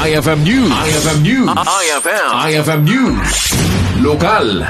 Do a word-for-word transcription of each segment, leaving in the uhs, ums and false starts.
I F M News. I F M News. I F M. I F M News. Lokal.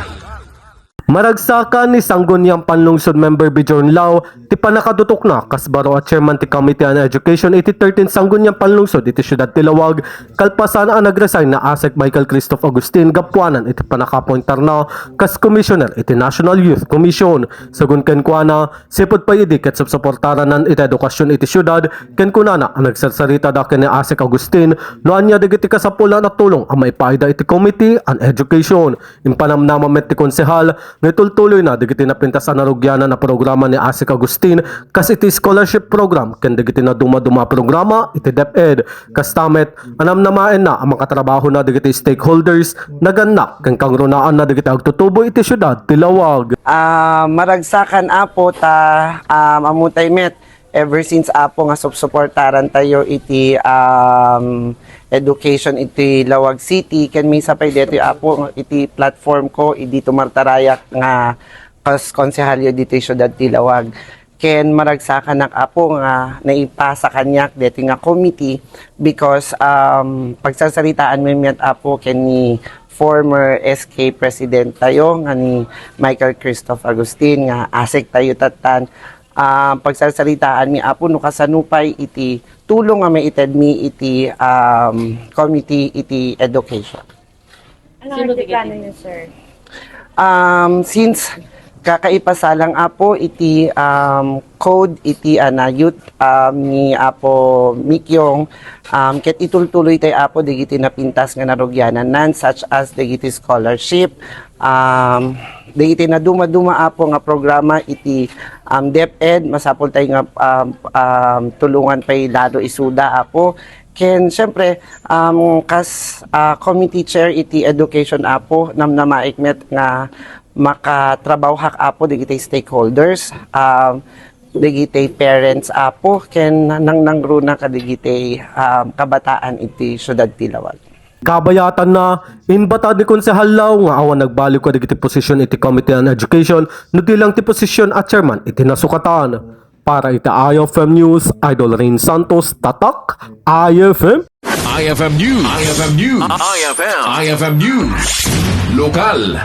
Maragsakan ni Sangguniang Panlungsod Member Bjorn Lau ti pannakadutokna kas baro a chairman ti Committee on Education iti thirteenth Sangguniang Panlungsod iti Siudad ti Laoag, kalpasan a nagresign ni Asek Michael Christoph Agustin gapuanan iti pannakapointarna kas commissioner iti National Youth Commission. Sagun kenkuana, sipud pay idi ket supsuportaranan iti edukasion iti siudad, ken kunana a nagsarsarita da ken ni Asek Agustin no ania dagiti kasapulan a tulong a maipaayda iti Committee on Education. Impanamnama met ti konsehal nga itultuloyna dagiti napintas a narugianan a programa ni Asek Agustin, kas iti scholarship program ken dagiti nadumaduma a programa iti DepEd. Kasta met, anamnamaenna a makatrabahona dagiti stakeholders, nagannak ken kangrunaanna dagiti agtutubo iti siudad ti Laoag. Ah, maragsakan, Apo, ta um, ammotay met, ever since, Apo, nga supsuportaran tayo iti um, education iti Laoag City, ken maysa pay detoy, Apo, iti platform ko idi tumartarayak nga kas konsehalyo ditoy siudad ti Laoag. Ken maragsakanak, Apo, nga naipasa kaniak deti nga committee because um, pagsarsaritaan mi met, Apo, ken ni former S K president tayo nga ni Michael Christoph Agustin nga Asek tayo tattan. Ah, pagsarsaritaan mi, Apo, no kasano pay iti tulong nga maited mi iti um, committee iti education. Ano ang plano niyo, sir? Um, since kakaipasalang, Apo, iti um, code iti ana youth um, ni Apo Mikyong, um, ket itultuloy tay, Apo, dagiti napintas nga narugianan nan, such as dagiti scholarship, um, dagiti naduma-duma, Apo, nga programa iti um, DepEd, masapul tay nga um, um, tulungan pay lalo isuda, Apo. Ken siyempre, um, kas ah, committee chair iti education, Apo, namnamaek met nga makatrabahoak, Apo, dagiti stakeholders, um, dagiti parents, Apo, ken nangnangruna kadagiti um, kabataan iti siudad ti Laoag. Kabayatanna, imbatad ni Konsehal Lau nga awan nagbaliw kadagiti posisyon iti Committee on Education no di lang ti posisyon a chairman iti nasukatan. Para iti I F M News, Idol Rain Santos, Tatak, I F M. I F M News. I F M News. I F M. I F M News. Lokal.